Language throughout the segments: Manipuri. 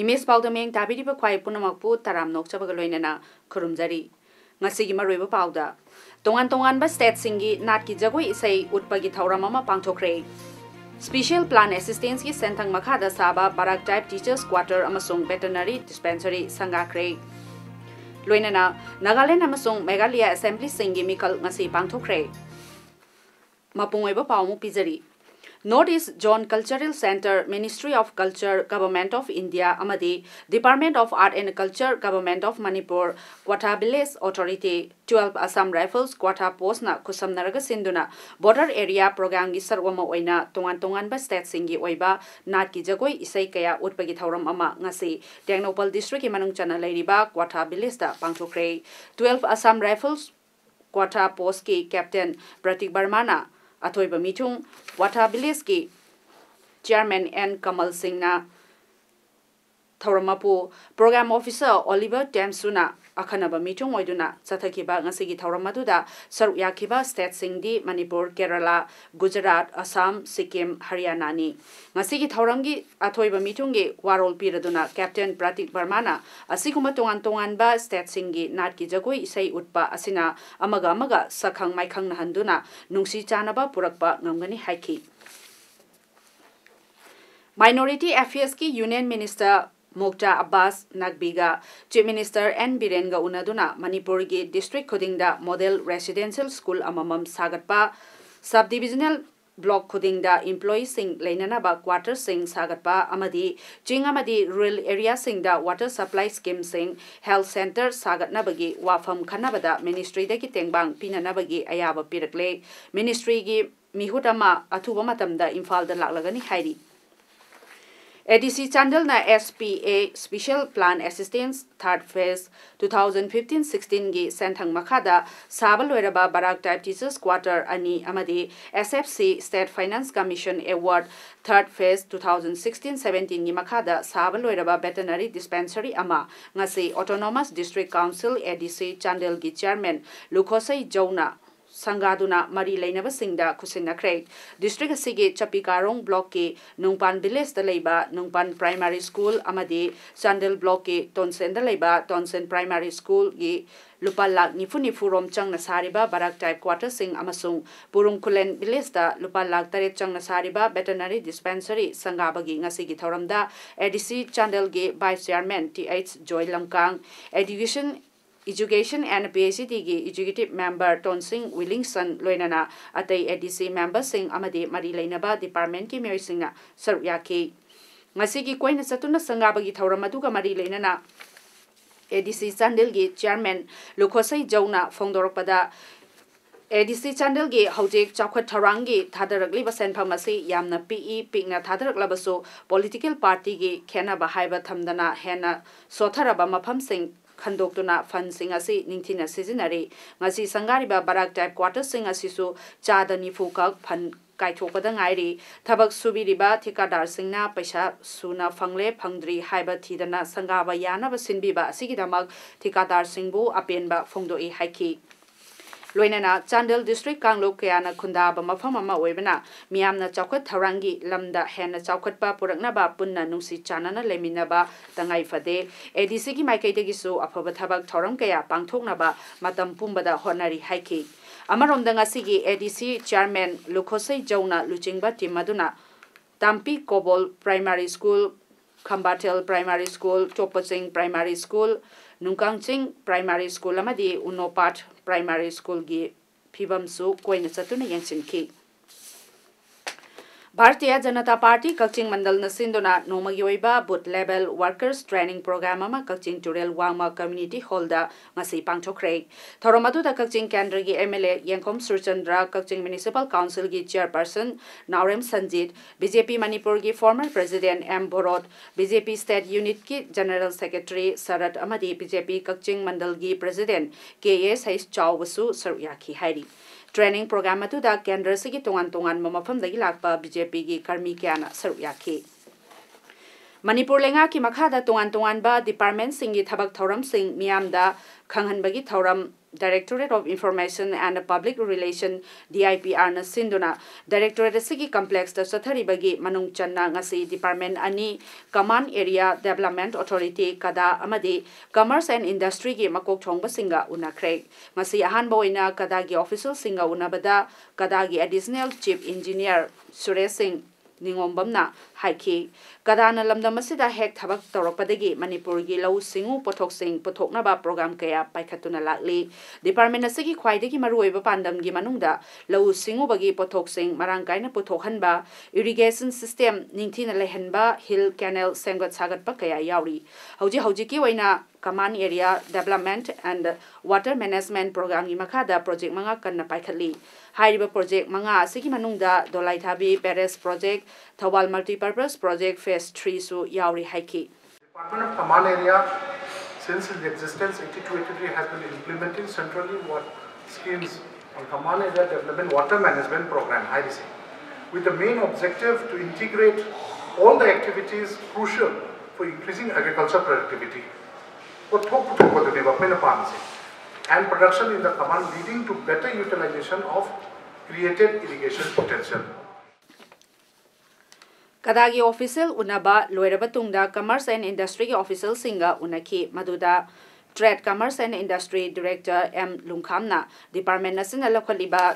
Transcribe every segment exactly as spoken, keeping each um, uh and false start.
ꯏꯃꯦꯖ ꯄꯥꯎꯗ ꯃꯤꯠꯌꯦꯡ ꯇꯥꯕꯤꯔꯤꯕ ꯈ꯭ꯋꯥꯏ ꯄꯨꯝꯅꯃꯛꯄꯨ ꯇꯔꯥꯝꯅ ꯑꯣꯛꯆꯕꯒ ꯂꯣꯏꯅꯅ ꯈꯨꯔꯨꯝꯖꯔꯤ꯫ ꯉꯁꯤꯒꯤ ꯃꯔꯨꯑꯣꯏꯕ ꯄꯥꯎꯗ, ꯇꯣꯉꯥꯟ ꯇꯣꯉꯥꯟꯕ ꯁ꯭ꯇꯦꯠꯁꯤꯡꯒꯤ ꯅꯥꯠꯀꯤ ꯖꯒꯣꯏ ꯏꯁꯩ ꯎꯠꯄꯒꯤ ꯊꯧꯔꯝ ꯑꯃ ꯄꯥꯡꯊꯣꯛꯈ꯭ꯔꯦ꯫ ꯁ꯭ꯄꯤꯁꯦꯜ ꯄ꯭ꯂꯥꯟ ꯑꯦꯁꯤꯁꯇꯦꯟꯁꯀꯤ ꯁꯦꯟꯊꯪ ꯃꯈꯥꯗ ꯁꯥꯕ ꯕꯔꯥꯛ ꯇꯥꯏꯞ ꯇꯤꯆꯔꯁ ꯀ꯭ꯋꯥꯇꯔ ꯑꯃꯁꯨꯡ ꯚꯦꯇꯔꯅꯔꯤ ꯗꯤꯁꯄꯦꯟꯁꯔꯤ ꯁꯪꯒꯥꯈ꯭ꯔꯦ꯫ ꯂꯣꯏꯅꯅ ꯅꯥꯒꯥꯂꯦꯟ ꯑꯃꯁꯨꯡ ꯃꯦꯘꯥꯂꯌꯥ ꯑꯦꯁꯦꯝꯕ꯭ꯂꯤꯁꯤꯡꯒꯤ ꯃꯤꯈꯜ ꯉꯁꯤ ꯄꯥꯡꯊꯣꯛꯈ꯭ꯔꯦ꯫ ꯃꯄꯨꯡ ꯑꯣꯏꯕ ꯄꯥꯎ ꯑꯃꯨꯛ ꯄꯤꯖꯔꯤ꯫ North East Zone Cultural Centre, Ministry of Culture, Government of India ꯑꯃꯗꯤ Department of Art and Culture, Government of Manipur, Kwata Village Authority, twelve Assam Rifles Kwata Postꯅ ꯈꯨꯠꯁꯝꯅꯔꯒ ꯁꯤꯟꯗꯨꯅ border area programmeꯒꯤ ꯁꯔꯨꯛ ꯑꯃ ꯑꯣꯏꯅ ꯇꯣꯉꯥꯟ ꯇꯣꯉꯥꯟꯕ ꯁ꯭ꯇꯦꯠꯁꯤꯡꯒꯤ ꯑꯣꯏꯕ ꯅꯥꯠꯀꯤ ꯖꯒꯣꯏ ꯏꯁꯩ ꯀꯌꯥ ꯎꯠꯄꯒꯤ ꯊꯧꯔꯝ ꯑꯃ ꯉꯁꯤ ꯇꯦꯡꯅꯧꯄꯜ ꯗꯤꯁꯇ꯭ꯔꯤꯛꯀꯤ ꯃꯅꯨꯡ ꯆꯟꯅ ꯂꯩꯔꯤꯕ ꯀ꯭ꯋꯥꯊꯥ ꯚꯤꯂꯦꯖꯇ ꯄꯥꯡꯊꯣꯛꯈ꯭ꯔꯦ꯫ Twelve Assam Rifles ꯀ꯭ꯋꯥꯊꯥ ꯄꯣꯁꯀꯤ ꯀꯦꯞꯇꯦꯟ ꯄ꯭ꯔꯇꯤꯛ ꯕꯔꯃꯥꯅ ꯑꯊꯣꯏꯕ ꯃꯤꯊꯨꯡ, ꯀ꯭ꯋꯥꯊꯥ ꯚꯤꯂꯦꯖꯀꯤ ꯆꯤꯌꯥꯔꯃꯦꯟ ꯑꯦꯟ ꯀꯃꯜ ꯁꯤꯡꯅ ꯊꯧꯔꯝ ꯃꯄꯨ, ꯄ꯭ꯔꯣꯒ꯭ꯔꯥꯝ ꯑꯣꯐꯤꯁꯔ ꯑꯣꯂꯤꯚꯔ ꯇꯦꯝꯁꯨꯅ ꯑꯈꯟꯅꯕ ꯃꯤꯊꯨꯡ ꯑꯣꯏꯗꯨꯅ ꯆꯠꯊꯈꯤꯕ ꯉꯁꯤꯒꯤ ꯊꯧꯔꯝ ꯑꯗꯨꯗ ꯁꯔꯨꯛ ꯌꯥꯈꯤꯕ ꯁ꯭ꯇꯦꯠꯁꯤꯡꯗꯤ ꯃꯅꯤꯄꯨꯔ, ꯀꯦꯔꯂꯥ, ꯒꯨꯖꯔꯥꯠ, ꯑꯁꯥꯝ, ꯁꯤꯛꯀꯤꯝ, ꯍꯔꯤꯌꯥꯅꯥꯅꯤ꯫ ꯉꯁꯤꯒꯤ ꯊꯧꯔꯝꯒꯤ ꯑꯊꯣꯏꯕ ꯃꯤꯊꯨꯡꯒꯤ ꯋꯥꯔꯣꯜ ꯄꯤꯔꯗꯨꯅ ꯀꯦꯞꯇꯦꯟ ꯄ꯭ꯔꯇꯤꯛ ꯕꯔꯃꯥꯅ ꯑꯁꯤꯒꯨꯝꯕ ꯇꯣꯉꯥꯟ ꯇꯣꯉꯥꯟꯕ ꯁ꯭ꯇꯦꯠꯁꯤꯡꯒꯤ ꯅꯥꯠꯀꯤ ꯖꯒꯣꯏ ꯏꯁꯩ ꯎꯠꯄ ꯑꯁꯤꯅ ꯑꯃꯒ ꯑꯃꯒ ꯁꯛꯈꯪ ꯃꯥꯏꯈꯪꯅꯍꯟꯗꯨꯅ ꯅꯨꯡꯁꯤ ꯆꯥꯟꯅꯕ ꯄꯨꯔꯛꯄ ꯉꯝꯒꯅꯤ ꯍꯥꯏꯈꯤ꯫ Minority Affairsꯀꯤ Union Minister ꯃꯨꯛꯇꯥ ꯑꯕꯥꯁ ꯅꯛꯕꯤꯒ Chief Minister ꯑꯦꯟ ꯕꯤꯔꯦꯟꯒ ꯎꯅꯗꯨꯅ ꯃꯅꯤꯄꯨꯔꯒꯤ district ꯈꯨꯗꯤꯡꯗ model residential school ꯑꯃꯃꯝ ꯁꯥꯒꯠꯄ, sub-divisional block ꯈꯨꯗꯤꯡꯗ employeeꯁꯤꯡ ꯂꯩꯅꯅꯕ quarterꯁꯤꯡ ꯁꯥꯒꯠꯄ ꯑꯃꯗꯤ ꯆꯤꯡ ꯑꯃꯗꯤ rural areaꯁꯤꯡꯗ water supply schemeꯁꯤꯡ, health centre ꯁꯥꯒꯠꯅꯕꯒꯤ ꯋꯥꯐꯝ ꯈꯟꯅꯕꯗ ministryꯗꯒꯤ ꯇꯦꯡꯕꯥꯡ ꯄꯤꯅꯅꯕꯒꯤ ꯑꯌꯥꯕ ꯄꯤꯔꯛꯂꯦ꯫ Ministryꯒꯤ ꯃꯤꯍꯨꯠ ꯑꯃ ꯑꯊꯨꯕ ꯃꯇꯝꯗ ꯏꯝꯐꯥꯜꯗ ꯂꯥꯛꯂꯒꯅꯤ ꯍꯥꯏꯔꯤ꯫ ADC ꯆꯥꯟꯗꯦꯜꯅ SPA, Special Plan Assistance, Third Phase two thousand fifteen sixteen ꯒꯤ ꯁꯦꯟꯊꯪ ꯃꯈꯥꯗ ꯁꯥꯕ ꯂꯣꯏꯔꯕ ꯕꯔꯥꯛ type teachers quarter ꯑꯅꯤ ꯑꯃꯗꯤ SFC, State Finance Commission Award, Third Phase two thousand sixteen seventeen ꯒꯤ ꯃꯈꯥꯗ ꯁꯥꯕ ꯂꯣꯏꯔꯕ veterinary dispensary ꯑꯃ ꯉꯁꯤ Autonomous District Council, ADC ꯆꯥꯟꯗꯦꯜꯒꯤ Chairman ꯂꯨꯈꯣꯁꯩ ꯖꯧꯅ ꯁꯪꯒꯥꯗꯨꯅ ꯃꯔꯤ ꯂꯩꯅꯕꯁꯤꯡꯗ ꯈꯨꯠꯁꯤꯟꯅꯈ꯭ꯔꯦ꯫ District ꯑꯁꯤꯒꯤ ꯆꯄꯤꯀꯥꯔꯣꯡ block ꯀꯤ ꯅꯨꯡꯄꯥꯟ village ꯇ ꯂꯩꯕ ꯅꯨꯡꯄꯥꯟ Primary School ꯑꯃꯗꯤ ꯆꯥꯟꯗꯦꯜ block ꯀꯤ ꯇꯣꯟꯁꯦꯟꯗ ꯂꯩꯕ ꯇꯣꯟꯁꯦꯟ Primary School ꯒꯤ ꯂꯨꯄꯥ ꯂꯥꯈ ꯅꯤꯐꯨ ꯅꯤꯐꯨ ꯔꯣꯝ ꯆꯪꯅ ꯁꯥꯔꯤꯕ ꯕꯔꯥꯛ type quarter ꯁꯤꯡ ꯑꯃꯁꯨꯡ ꯄꯨꯔꯨꯝ ꯈꯨꯂꯦꯟ village ꯇ ꯂꯨꯄꯥ ꯂꯥꯈ ꯇꯔꯦꯠ ꯆꯪꯅ ꯁꯥꯔꯤꯕ veterinary dispensary ꯁꯪꯒꯥꯕꯒꯤ ꯉꯁꯤꯒꯤ ꯊꯧꯔꯝꯗ ADC ꯆꯥꯟꯗꯦꯜꯒꯤ Vice Chairman Th joy ꯂꯝꯀꯥꯡ, Education Education and PHED ꯒꯤ Executive Member ꯇꯣꯟꯁꯤꯡ ꯋꯤꯂꯤꯡꯁꯟ ꯂꯣꯏꯅꯅ ꯑꯇꯩ ADC member ꯁꯤꯡ ꯑꯃꯗꯤ ꯃꯔꯤ ꯂꯩꯅꯕ department ꯀꯤ ꯃꯤꯑꯣꯏꯁꯤꯡꯅ ꯁꯔꯨꯛ ꯌꯥꯈꯤ꯫ ꯉꯁꯤꯒꯤ ꯀꯣꯏꯅ ꯆꯠꯇꯨꯅ ꯁꯪꯒꯥꯕꯒꯤ ꯊꯧꯔꯝ ꯑꯗꯨꯒ ꯃꯔꯤ ꯂꯩꯅꯅ ADC ꯆꯥꯟꯗꯦꯜꯒꯤ Chairman ꯂꯨꯈꯣꯁꯩ ꯖꯧꯅ ꯐꯣꯡꯗꯣꯔꯛꯄꯗ, ADC ꯆꯥꯟꯗꯦꯜꯒꯤ ꯍꯧꯖꯤꯛ ꯆꯥꯎꯈꯠ ꯊꯧꯔꯥꯡꯒꯤ ꯊꯥꯗꯔꯛꯂꯤꯕ ꯁꯦꯟꯐꯝ ꯑꯁꯤ ꯌꯥꯝꯅ ꯄꯤꯛꯏ, ꯄꯤꯛꯅ ꯊꯥꯗꯔꯛꯂꯕꯁꯨ political party ꯒꯤ ꯈꯦꯠꯅꯕ ꯍꯥꯏꯕ ꯊꯝꯗꯅ ꯍꯦꯟꯅ ꯁꯣꯠꯊꯔꯕ ꯃꯐꯝꯁꯤꯡ ꯈꯟꯗꯣꯛꯇꯨꯅ fund ꯁꯤꯡ ꯑꯁꯤ ꯅꯤꯡꯊꯤꯅ ꯁꯤꯖꯤꯟꯅꯔꯤ꯫ ꯉꯁꯤ ꯁꯪꯒꯥꯔꯤꯕ ꯕꯔꯥꯛ type quarter ꯁꯤꯡ ꯑꯁꯤꯁꯨ ꯆꯥꯗ ꯅꯤꯐꯨ ꯈꯛ fund ꯀꯥꯏꯊꯣꯛꯄꯗ ꯉꯥꯏꯔꯤ꯫ ꯊꯕꯛ ꯁꯨꯕꯤꯔꯤꯕ ꯊꯤꯀꯥꯗꯥꯔꯁꯤꯡꯅ ꯄꯩꯁꯥ ꯁꯨꯅ ꯐꯪꯂꯦ ꯐꯪꯗ꯭ꯔꯤ ꯍꯥꯏꯕ ꯊꯤꯗꯅ ꯁꯪꯒꯥꯕ ꯌꯥꯅꯕ ꯁꯤꯟꯕꯤꯕ ꯑꯁꯤꯒꯤꯗꯃꯛ ꯊꯤꯀꯥꯗꯥꯔꯁꯤꯡꯕꯨ ꯑꯄꯦꯟꯕ ꯐꯣꯡꯗꯣꯛꯏ ꯍꯥꯏꯈꯤ꯫ ꯂꯣꯏꯅꯅ ꯆꯥꯟꯗꯦꯜ district ꯀꯥꯡꯂꯨꯞ ꯀꯌꯥꯅ ꯈꯨꯟꯗꯥꯕ ꯃꯐꯝ ꯑꯃ ꯑꯣꯏꯕꯅ ꯃꯤꯌꯥꯝꯅ ꯆꯥꯎꯈꯠ ꯊꯧꯔꯥꯡꯒꯤ ꯂꯝꯗ ꯍꯦꯟꯅ ꯆꯥꯎꯈꯠꯄ ꯄꯨꯔꯛꯅꯕ ꯄꯨꯟꯅ ꯅꯨꯡꯁꯤ ꯆꯥꯟꯅꯅ ꯂꯩꯃꯤꯟꯅꯕ ꯇꯉꯥꯏ ꯐꯗꯦ꯫ ADC ꯒꯤ ꯃꯥꯏꯀꯩꯗꯒꯤꯁꯨ ꯑꯐꯕ ꯊꯕꯛ ꯊꯧꯔꯝ ꯀꯌꯥ ꯄꯥꯡꯊꯣꯛꯅꯕ ꯃꯇꯝ ꯄꯨꯝꯕꯗ ꯍꯣꯠꯅꯔꯤ ꯍꯥꯏꯈꯤ꯫ ꯑꯃꯔꯣꯝꯗ ꯉꯁꯤꯒꯤ ADC Chairman ꯂꯨꯈꯣꯁꯩ ꯖꯧꯅ ꯂꯨꯆꯤꯡꯕ team ꯑꯗꯨꯅ ꯇꯥꯝꯄꯤ ꯀꯣꯕꯣꯜ Primary School, ꯈꯝꯕꯥꯊꯦꯜ Primary School, ꯆꯣꯞꯄꯆꯤꯡ Primary School, ꯅꯨꯡꯀꯥꯡꯆꯤꯡ Primary School ꯑꯃꯗꯤ ꯎꯅꯣꯄꯥꯠ Primary School ꯒꯤ ꯐꯤꯕꯝꯁꯨ ꯀꯣꯏꯅ ꯆꯠꯇꯨꯅ ꯌꯦꯡꯁꯤꯟꯈꯤ꯫ ꯚꯥꯔꯇꯤꯌ ꯖꯅꯇꯥ ꯄꯥꯔꯇꯤ ꯀꯛꯆꯤꯡ ꯃꯟꯗꯜꯅ ꯁꯤꯟꯗꯨꯅ ꯅꯣꯡꯃꯒꯤ ꯑꯣꯏꯕ Booth Level Workers Training Program ꯑꯃ ꯀꯛꯆꯤꯡ ꯇꯨꯔꯦꯜ ꯋꯥꯡꯃ Community Hallꯗ ꯉꯁꯤ ꯄꯥꯡꯊꯣꯛꯈ꯭ꯔꯦ꯫ ꯊꯧꯔꯝ ꯑꯗꯨꯗ ꯀꯛꯆꯤꯡ ꯀꯦꯟꯗ꯭ꯔꯒꯤ M L A ꯌꯦꯡꯈꯣꯝ ꯁꯨꯔꯆꯟꯗ꯭ꯔ, ꯀꯛꯆꯤꯡ Municipal Councilꯒꯤ Chairperson ꯅꯥꯎꯔꯦꯝ ꯁꯟꯖꯤꯠ, B J P ꯃꯅꯤꯄꯨꯔꯒꯤ former President M ꯕꯣꯔꯣꯠ, B J P State Unitꯀꯤ General Secretary ꯁꯔꯠ ꯑꯃꯗꯤ B J P ꯀꯛꯆꯤꯡ ꯃꯟꯗꯜꯒꯤ President K S H ꯆꯥꯎꯕꯁꯨ ꯁꯔꯨꯛ ꯌꯥꯈꯤ ꯍꯥꯏꯔꯤ꯫ Training program ꯑꯗꯨꯗ ꯀꯦꯟꯗ꯭ꯔ ꯑꯁꯤꯒꯤ ꯇꯣꯉꯥꯟ ꯇꯣꯉꯥꯟꯕ ꯃꯐꯝꯗꯒꯤ ꯂꯥꯛꯄ B J Pꯒꯤ ꯀꯔꯃꯤ ꯀꯌꯥꯅ ꯁꯔꯨꯛ ꯌꯥꯈꯤ꯫ ꯃꯅꯤꯄꯨꯔ ꯂꯩꯉꯥꯛꯀꯤ ꯃꯈꯥꯗ ꯇꯣꯉꯥꯟ ꯇꯣꯉꯥꯟꯕ departmentꯁꯤꯡꯒꯤ ꯊꯕꯛ ꯊꯧꯔꯝꯁꯤꯡ ꯃꯤꯌꯥꯝꯗ ꯈꯪꯍꯟꯕꯒꯤ ꯊꯧꯔꯝ Directorate of Information and Public Relation, D I P Rꯅ ꯁꯤꯟꯗꯨꯅ Directorate ꯑꯁꯤꯒꯤ complexꯇ ꯆꯠꯊꯔꯤꯕꯒꯤ ꯃꯅꯨꯡ ꯆꯟꯅ ꯉꯁꯤ department ꯑꯅꯤ, Command Area Development Authority, ꯀꯗꯥ ꯑꯃꯗꯤ Commerce and Industryꯒꯤ ꯃꯀꯣꯛ ꯊꯣꯡꯕꯁꯤꯡꯒ ꯎꯅꯈ꯭ꯔꯦ꯫ ꯉꯁꯤ ꯑꯍꯥꯟꯕ ꯑꯣꯏꯅ ꯀꯗꯥꯒꯤ officialꯁꯤꯡꯒ ꯎꯅꯕꯗ ꯀꯗꯥꯒꯤ Additional Chief Engineer ꯁꯨꯔꯦꯁ ꯁꯤꯡ ꯅꯤꯉꯣꯝꯕꯝꯅ ꯍꯥꯏꯈꯤ꯫ ꯀꯗꯥꯅ ꯂꯝꯗꯝ ꯑꯁꯤꯗ ꯍꯦꯛ ꯊꯕꯛ ꯇꯧꯔꯛꯄꯗꯒꯤ ꯃꯅꯤꯄꯨꯔꯒꯤ ꯂꯧꯎ ꯁꯤꯡꯎ ꯄꯣꯠꯊꯣꯛꯁꯤꯡ ꯄꯨꯊꯣꯛꯅꯕ program ꯀꯌꯥ ꯄꯥꯏꯈꯠꯇꯨꯅ ꯂꯥꯛꯂꯤ꯫ Department ꯑꯁꯤꯒꯤ ꯈ꯭ꯋꯥꯏꯗꯒꯤ ꯃꯔꯨꯑꯣꯏꯕ ꯄꯥꯟꯗꯝꯒꯤ ꯃꯅꯨꯡꯗ ꯂꯧꯎ ꯁꯤꯡꯎꯕꯒꯤ ꯄꯣꯠꯊꯣꯛꯁꯤꯡ ꯃꯔꯥꯡ ꯀꯥꯏꯅ ꯄꯨꯊꯣꯛꯍꯟꯕ, irrigation system ꯅꯤꯡꯊꯤꯅ ꯂꯩꯍꯟꯕ, hill canal ꯁꯦꯝꯒꯠ ꯁꯥꯒꯠꯄ ꯀꯌꯥ ꯌꯥꯎꯔꯤ꯫ ꯍꯧꯖꯤꯛ ꯍꯧꯖꯤꯛꯀꯤ ꯑꯣꯏꯅ Command Area Development and Water Management Programꯒꯤ ꯃꯈꯥꯗ project ꯃꯉꯥ ꯀꯟꯅ ꯄꯥꯏꯈꯠꯂꯤ꯫ ꯍꯥꯏꯔꯤꯕ project ꯃꯉꯥ ꯑꯁꯤꯒꯤ ꯃꯅꯨꯡꯗ ꯗꯣꯂꯥꯏꯊꯥꯕꯤ Barrage Project, Thoubal Multipurpose Project Phase threeꯁꯨ ꯌꯥꯎꯔꯤ ꯍꯥꯏꯈꯤ꯫ Department of Command Area, since its existence, eighty-two eighty-three has been implementing centrally what schemes on Command Area Development Water Management Program ꯍꯥꯏꯔꯤꯁꯦ, with the main objective to integrate all the activities crucial for increasing agriculture productivity. ꯄꯣꯠꯊꯣꯛ ꯄꯨꯊꯣꯛꯄꯗꯨꯅꯦꯕ ꯑꯩꯈꯣꯏꯅ ꯄꯥꯝꯃꯤꯁꯦ, and production in the command, leading to better utilization of created irrigation potential. ꯀꯗꯥꯒꯤ official ꯎꯅꯕ ꯂꯣꯏꯔꯕ ꯇꯨꯡꯗ Commerce and Industryꯒꯤ officialꯁꯤꯡꯒ ꯎꯅꯈꯤ꯫ ꯃꯗꯨꯗ Trade, Commerce and Industry Director M ꯂꯨꯡꯈꯥꯝꯅ department ꯑꯁꯤꯅ ꯂꯧꯈꯠꯂꯤꯕ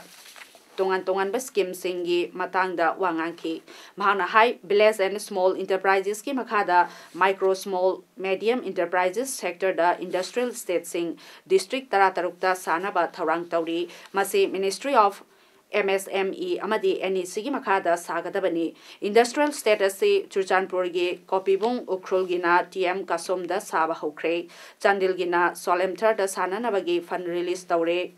ꯇꯣꯉꯥꯟ ꯇꯣꯉꯥꯟꯕ schemeꯁꯤꯡꯒꯤ ꯃꯇꯥꯡꯗ ꯋꯥ ꯉꯥꯡꯈꯤ꯫ ꯃꯍꯥꯛꯅ ꯍꯥꯏ, Village and Small Enterpriseꯀꯤ ꯃꯈꯥꯗ Micro, Small, Medium Enterprises sectorꯗ industrial estateꯁꯤꯡ district ꯇꯔꯥꯇꯔꯨꯛꯇ ꯁꯥꯅꯕ ꯊꯧꯔꯥꯡ ꯇꯧꯔꯤ꯫ ꯃꯁꯤ Ministry of M S M E ꯑꯃꯗꯤ ꯑꯦꯟ ꯏ ꯁꯤꯒꯤ ꯃꯈꯥꯗ ꯁꯥꯒꯗꯕꯅꯤ꯫ Industrial status ꯁꯤ ꯆꯨꯔꯆꯥꯟꯄꯨꯔꯒꯤ ꯀꯣꯄꯤꯕꯨꯡ ꯎꯈ꯭ꯔꯨꯜꯒꯤꯅ ꯇꯤ ꯑꯦꯝ ꯀꯥꯁꯣꯝꯗ ꯁꯥꯕ ꯍꯧꯈ꯭ꯔꯦ꯫ ꯆꯥꯟꯗꯤꯜꯒꯤꯅ ꯁꯣꯂꯦꯝꯊꯔꯗ ꯁꯥꯟꯅꯅꯕꯒꯤ fund release ꯇꯧꯔꯦ꯫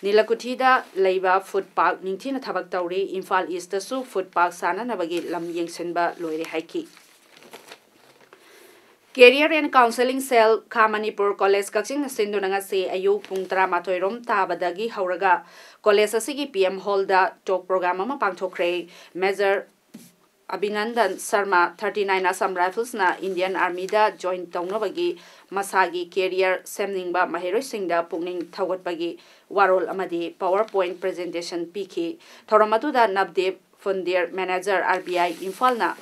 ꯅꯤꯂꯀꯨꯊꯤꯗ ꯂꯩꯕ food park ꯅꯤꯡꯊꯤꯅ ꯊꯕꯛ ꯇꯧꯔꯤ꯫ ꯏꯝꯐꯥꯜ ꯏꯁꯇꯁꯨ food park ꯁꯥꯟꯅꯅꯕꯒꯤ ꯂꯝ ꯌꯦꯡꯁꯤꯟꯕ ꯂꯣꯏꯔꯦ ꯍꯥꯏꯈꯤ꯫ Career and Counselling Cell, ꯈꯥ ꯃꯅꯤꯄꯨꯔ ꯀꯣꯂꯦꯖ ꯀꯛꯆꯤꯡꯅ ꯁꯤꯟꯗꯨꯅ ꯉꯁꯤ ꯑꯌꯨꯛ ꯄꯨꯡ ꯇꯔꯥꯃꯥꯊꯣꯏ ꯔꯣꯝ ꯇꯥꯕꯗꯒꯤ ꯍꯧꯔꯒ ꯀꯣꯂꯦꯖ ꯑꯁꯤꯒꯤ ꯄꯤ ꯑꯦꯝ ꯍꯣꯜꯗ ꯇꯣꯛ ꯄ꯭ꯔꯣꯒ꯭ꯔꯥꯝ ꯑꯃ ꯄꯥꯡꯊꯣꯛꯈ꯭ꯔꯦ꯫ Major Abhinandan Sharma, thirty nine Assam Riflesꯅ Indian Armyꯗ join ꯇꯧꯅꯕꯒꯤ ꯃꯁꯥꯒꯤ career ꯁꯦꯝꯅꯤꯡꯕ ꯃꯍꯩꯔꯣꯏꯁꯤꯡꯗ ꯄꯨꯛꯅꯤꯡ ꯊꯧꯒꯠꯄꯒꯤ ꯋꯥꯔꯣꯜ ꯑꯃꯗꯤ PowerPoint presentation ꯄꯤꯈꯤ꯫ ꯊꯧꯔꯝ ꯑꯗꯨꯗ ꯅꯕꯗꯤꯞ ꯐꯨꯟꯗꯤꯔ, manager, R B I ꯏꯝꯐꯥꯜꯅ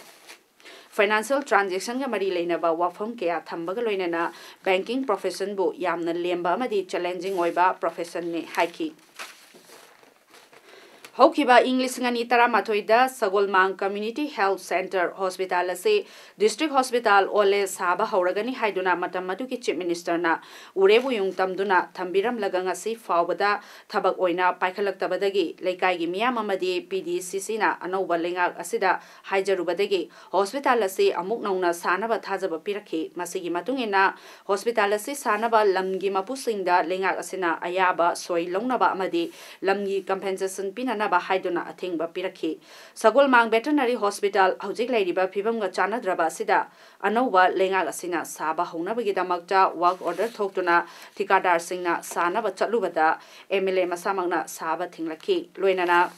financial transactionꯒ ꯃꯔꯤ ꯂꯩꯅꯕ ꯋꯥꯐꯝ ꯀꯌꯥ ꯊꯝꯕꯒ ꯂꯣꯏꯅꯅ banking professionꯕꯨ ꯌꯥꯝꯅ ꯂꯦꯝꯕ ꯑꯃꯗꯤ challenging ꯑꯣꯏꯕ professionꯅꯤ ꯍꯥꯏꯈꯤ꯫ ꯍꯧꯈꯤꯕ ꯏꯪ ꯂꯤꯁꯤꯡ ꯑꯅꯤ ꯇꯔꯥꯃꯥꯊꯣꯏꯗ ꯁꯒꯣꯜꯃꯥꯡ Community Health Centre Hospital ꯑꯁꯤ district hospital ꯑꯣꯜꯂꯦ, ꯁꯥꯕ ꯍꯧꯔꯒꯅꯤ ꯍꯥꯏꯗꯨꯅ ꯃꯇꯝ ꯑꯗꯨꯒꯤ Chief Ministerꯅ ꯎꯔꯦ ꯎꯌꯨꯡ ꯇꯝꯗꯨꯅ ꯊꯝꯕꯤꯔꯝꯂꯒ ꯉꯁꯤ ꯐꯥꯎꯕꯗ ꯊꯕꯛ ꯑꯣꯏꯅ ꯄꯥꯏꯈꯠꯂꯛꯇꯕꯗꯒꯤ ꯂꯩꯀꯥꯏꯒꯤ ꯃꯤꯌꯥꯝ ꯑꯃꯗꯤ P D C Cꯅ ꯑꯅꯧꯕ ꯂꯩꯉꯥꯛ ꯑꯁꯤꯗ ꯍꯥꯏꯖꯔꯨꯕꯗꯒꯤ hospital ꯑꯁꯤ ꯑꯃꯨꯛ ꯅꯧꯅ ꯁꯥꯅꯕ ꯊꯥꯖꯕ ꯄꯤꯔꯛꯈꯤ꯫ ꯃꯁꯤꯒꯤ ꯃꯇꯨꯡ ꯏꯟꯅ hospital ꯑꯁꯤ ꯁꯥꯅꯕ ꯂꯝꯒꯤ ꯃꯄꯨꯁꯤꯡꯗ ꯂꯩꯉꯥꯛ ꯑꯁꯤꯅ ꯑꯌꯥꯕ ꯁꯣꯏ ꯂꯧꯅꯕ ꯑꯃꯗꯤ ꯂꯝꯒꯤ compensation ꯄꯤꯅꯅꯕ ꯍꯥꯏꯗꯨꯅ ꯑꯊꯤꯡꯕ ꯄꯤꯔꯛꯈꯤ꯫ ꯁꯒꯣꯜꯃꯥꯡ Veterinary Hospital ꯍꯧꯖꯤꯛ ꯂꯩꯔꯤꯕ ꯐꯤꯕꯝꯒ ꯆꯥꯟꯅꯗ꯭ꯔꯕ ꯑꯁꯤꯗ ꯑꯅꯧꯕ ꯂꯩꯉꯥꯛ ꯑꯁꯤꯅ ꯁꯥꯕ ꯍꯧꯅꯕꯒꯤꯗꯃꯛꯇ work order ꯊꯣꯛꯇꯨꯅ ꯊꯤꯀꯥꯗꯥꯔꯁꯤꯡꯅ ꯁꯥꯅꯕ ꯆꯠꯂꯨꯕꯗ M L A ꯃꯁꯥꯃꯛꯅ ꯁꯥꯕ ꯊꯤꯡꯂꯛꯈꯤ꯫ ꯂꯣꯏꯅꯅ